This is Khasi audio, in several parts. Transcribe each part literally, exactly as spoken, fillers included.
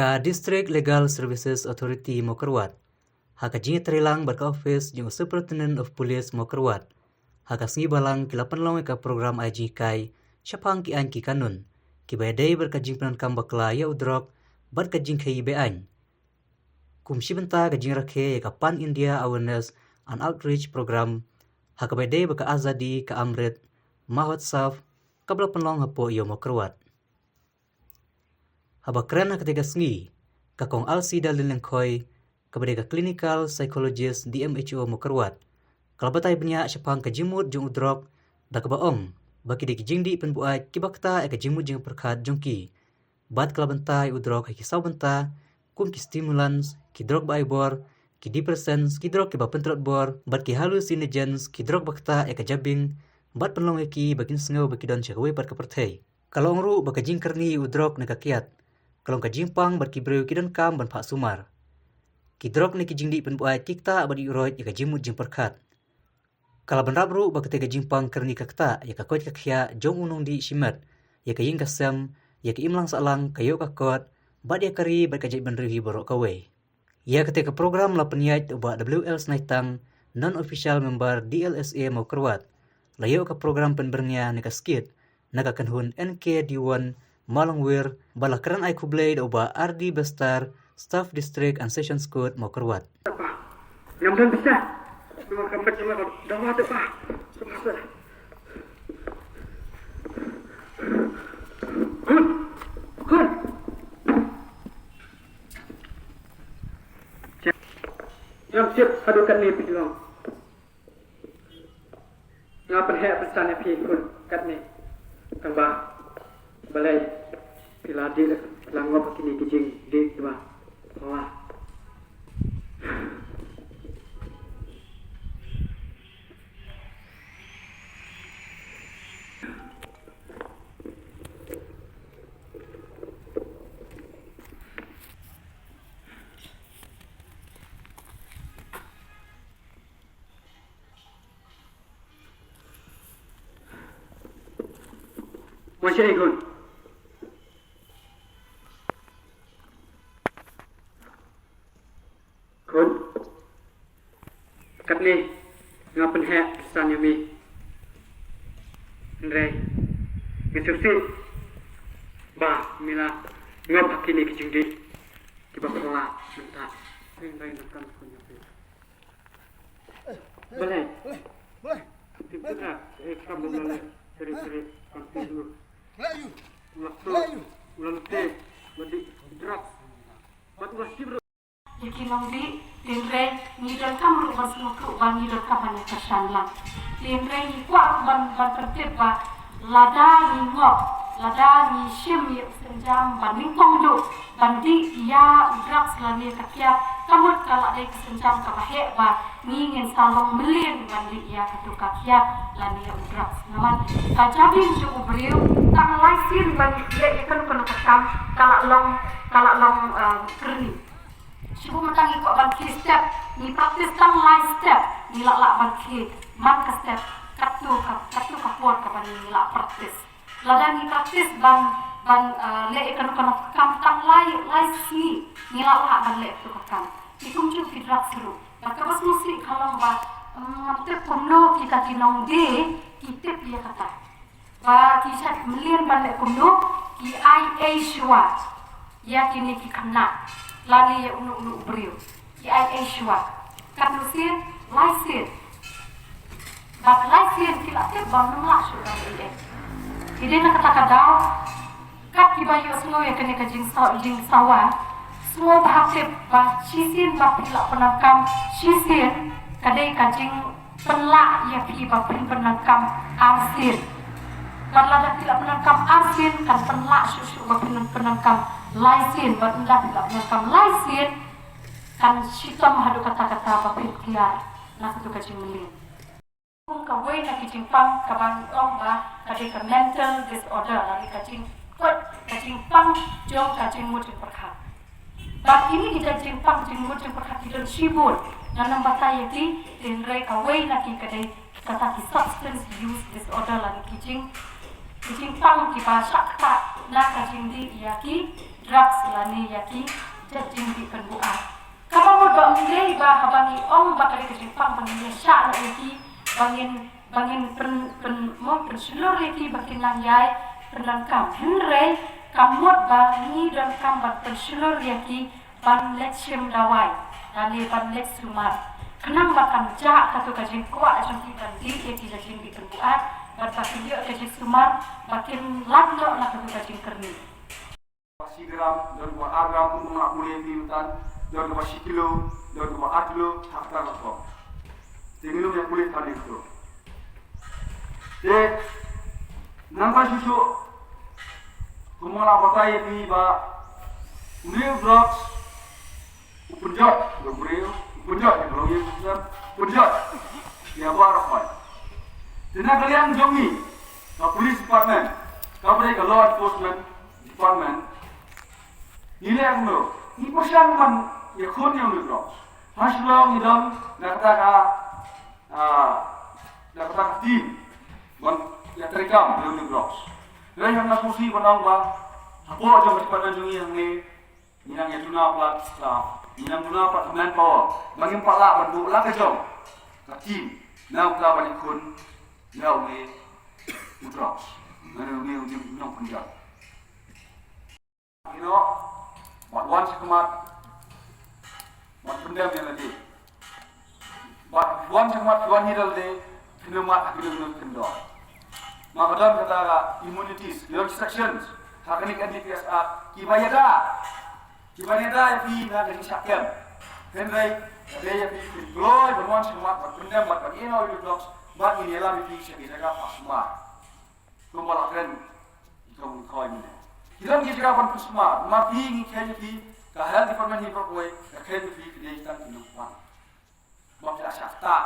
Ka District Legal Services Authority Mawkyrwat, ha ka jingïatreilang bad ka office jong u Superintendent of Police Mawkyrwat, ha ka sngi Balang ki la pynlong ïa ka program ai jinghikai shaphang ki aiñ ki kanun kiba ïadei bad ka jingpyndonkam bakla ïa u drok bad ka jingkhaii be-aiñ, kum shi bynta ka jingrakhe ïa ka Pan India Awareness and Outreach Program, ha kaba ïadei bad ka Azadi Ka Amrit Mahotsav, kaba la pynlong hapoh ïew Mawkyrwat. Haba kren ha katei ka sngi, ka Kong Alsida Lynlengkhoi, kaba dei ka Clinical Psychologist D M H O Mawkyrwat, ka la batai bniah shaphang ka jingmut jong u drok, da kaba ong ba ki dei ki jingdih pynbuaid kiba ktah ïa ka jingmut jingpyrkhat jong ki. Bad ka la bynta ïa u drok ha ki saw bynta, kum ki stimulants, ki drok ba ai bor, ki depressants, ki drok kiba pyntlot bor, bad ki hallucinogens, ki drok ba ktah ïa ka jabieng, bad pynlong ïa ki ba kin sngew ba ki don sha kawei pat ka pyrthei. Ka la ong ruh ba ka jingkyrni ïa u drok ne ka kiad ka long ka jingpang bad ki briew ki donkam ban phah sumar. Ki drok ne ki jingdih pynbuaid ki ktah bad ïuhroit ïa ka jingmut jingpyrkhat. Ka la bynrap ruh ba katei ka jingpang kyrni ka ktah ïa ka koit ka khiah jong u nongdih shimet, ïa ka ïing ka sem, ïa ka imlang sahlang, ka ïoh ka kot, bad ïa ka ri bad ka jaitbynriew hi baroh kawei. Ïa katei ka program la pynïaid da u Bah W L Snaitang, non official member D L S A Mawkyrwat. La ïoh ka program pynbyrngia ne ka skit na ka kynhun N K D one Mawlongwir, bad la kren ai khublei da u Bah R D Bestar, Staff District and Sessions Court Mawkyrwat. Ngam don pisa. Ngam don pisa. Hun. Hun. Ngam tip haduh katne phi long. Nga pynheh pynsan ïa phi khun katne. Tangba balei phi la dih, phi la ngop ha kine ki jingdih kiba phylla. Wan shane khun. Khun. Katne nga pynheh pynsan ïa me. Hynrei nga sngewsih ba me la ngop ha kine ki jingdih kiba phylla mynta. Hynrei nga kan khun ïa phi. Balei? Balei? Balei? Ti pura, eh, kam balei? Seri, seri, kam ti dulu. Balei ïa u? Balei ïa u? Balei ïa u? Balei ïa u? Balei ïa u? Drugs. Bad u ba sibru. Ïa ki nongdih, hynrei ngi donkam ruh ban sngewthuh ba ngi donkam ban ïa kyrshan lang. Hynrei ngi kwah ruh ban, ban pyntip ba lada ngi ngop, lada ngi shim ïa u sienjam ba nyngkong duh ban dih ïa u drugs lane ka kiad, ka mut ka la dei ka sienjam kaba heh ba ngi ngin sa long mlien ban dih ïa katu ka kiad lane ïa u drugs. Namar ka jabieng jong u briew tang lai sien ban leh ïa kano kano ka kam ka la long, ka la long, eh, kyrni. Shu mynta ngi kwah ban khie step, ngi practice tang lai step, ngi lah lah ban khie man ka step, katto ka, katto ka por kaba ngi lah practice. Lada ngi practice ban, ban, eh, leh ïa kano kano ka kam tang lai, lai sngi, ngi lah lah ban leh katto ka kam. Te kumjuh ki drugs ruh. Bad kaba sngewsih ka long ba, mm, ngam tip kumno kita ki nongdie ki tip ïa kata. Ba ki shait mlien ban leh kumno, ki ai ei shuwa ïa kine ki khynnah lane ïa uno uno u briew. Ki ai ei shuwa. Katno sien, lai sien. Bad lai sien ki la tip ba ngim lah shuh ban ei ei. Ki dei na kata ka daw, kat kiba ïohsngew ïa kane ka jingsaw, jingsawa, sngewbha tip ba shisien ba phi la pyndonkam, shisien ka dei ka jing pynlah ïa phi ba phin pyndonkam arsien. Bad lada phi la pyndonkam arsien kan pynlah shuh shuh ba phin pyndonkam laisien, bad lada phi la pyndonkam laisien kan shitom haduh katta katta ba phin tiar na katu ka jingmlien. Kum kawei na ki jingpang kaba ngi ong ba ka dei ka mental disorder, lane ka jingkoit, ka jingpang jong ka jingmut jingpyrkhat. Bad kine ki jait jingpang jingmut jingpyrkhat ki don shibun. Ngan ym batai ïa ki, hynrei kawei na ki ka dei kata ki substance use disorder lane ki jing, Jingpang kiba shah ktah na ka jingdih ïa ki drugs lane ïa ki jait jingdih pynbuaid. Kaba mut ba ym dei ba haba ngi ong ba ka dei ka jingpang ba ngin ïa shah noh ïa ki, ba ngin, ba ngin pyn, pyn, mo, pynshlur ïa ki ba kin nang ïai pyndonkam. Hynrei ka mut ba ngi donkam ban pynshlur ïa ki ban leit shim dawai lane ban leit sumar, khnang ba kan jah katu ka jingkwah jong ki ban dih ïa ki jait jingdih pynbuaid, bad ba kin ïoh ka jingsumar, ba kin lap noh na katu ka jingkyrni. Shi gram, don ba ar gram, pun pun pule pi utan, don ba shi kilo, don ba ar kilo, hakta ka ko. Te ngi lum ïa pule than ïa to. Te nangta shuh shuh, kumba nga la batai ïa phi ba une u drugs u pynjot, u briew u pynjot, u briew u pynjot, u pynjot ïa baroh. Te na ka liang jong ngi, ka police department, kaba dei ka law enforcement department, ngi leh kumno? Ngi pyrshang ban ïakhun ïa une u drugs. Ha Shillong ngi don na kata ka, ah, na kata ka team ban ïatreikam ïa une u drugs. Hynrei hangno sngewsih ban ong ba hapoh jong ka department jong ngi hangne ngi nang ïaduna palat staff, ngi nang duna palat manpower ba ngim pat lah ban buh la ka jong ka team na uta ban ïakhun ïa une u drugs, lane une u nongpynjot. Ïa, bad wan shakhmat, bad pyndem ïa lade. Bad wan shakhmat, wan hi lade, pyndonkam ha ki dong nong pyndon. Ma ka don kata ka immunities, ki don sections ha kane ka N D P S Act, kiba ïada, kiba ïada ïa phi na ka jingshah kem. Hynrei ka dei ïa phi pynkloi ban wan shakhmat, bad pyndem, bad ban ïehnoh ïa u drugs, bad ngin ïalam ïa phi sha ki jaka phah sumar. Kumba la kren i kong i khoi mine. Ki don ki jaka ban pynsumar, ma phi ngi kheiñ ïa phi, ka health department hi baroh kawei ka kheiñ ïa phi, ki dei tang ki nongwan. Ba phi la shah ktah.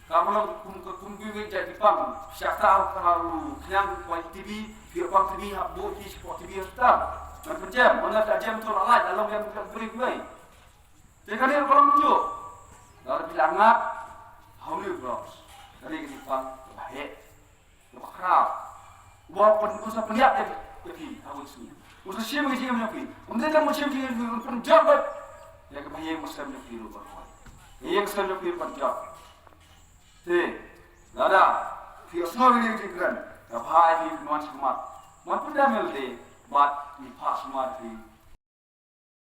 Ka mut kum, kum ki wei jait ki pang, shah ktah ha u khñiang, poi T B, phi pang T B ha, buh phi shapoh T B hospital. Ngan pynjem, ngan la jem to la lait, la long jem ka briew wei. Te kane ka long mynjur. La phi la ngat ha u drugs. Kane ka jingpang kaba heh. Kaba khraw. Uba pyn, u sa pynïap ïa, ïa phi ha u sngi. U sa shim ïa ka jingim jong phi. Um dei tang u shim ïa ka jingim, u pynjot bad ïa kaba ïeng ba sem jong phi ruh ba khoi. Ïeng sem jong phi ruh pynjot. Te lada phi ïohsngew ïa ka jingkren, kaba bha ïa phi phin wan shakhmat. Wan pyndem ïa lade bad ngin phah sumar ïa phi.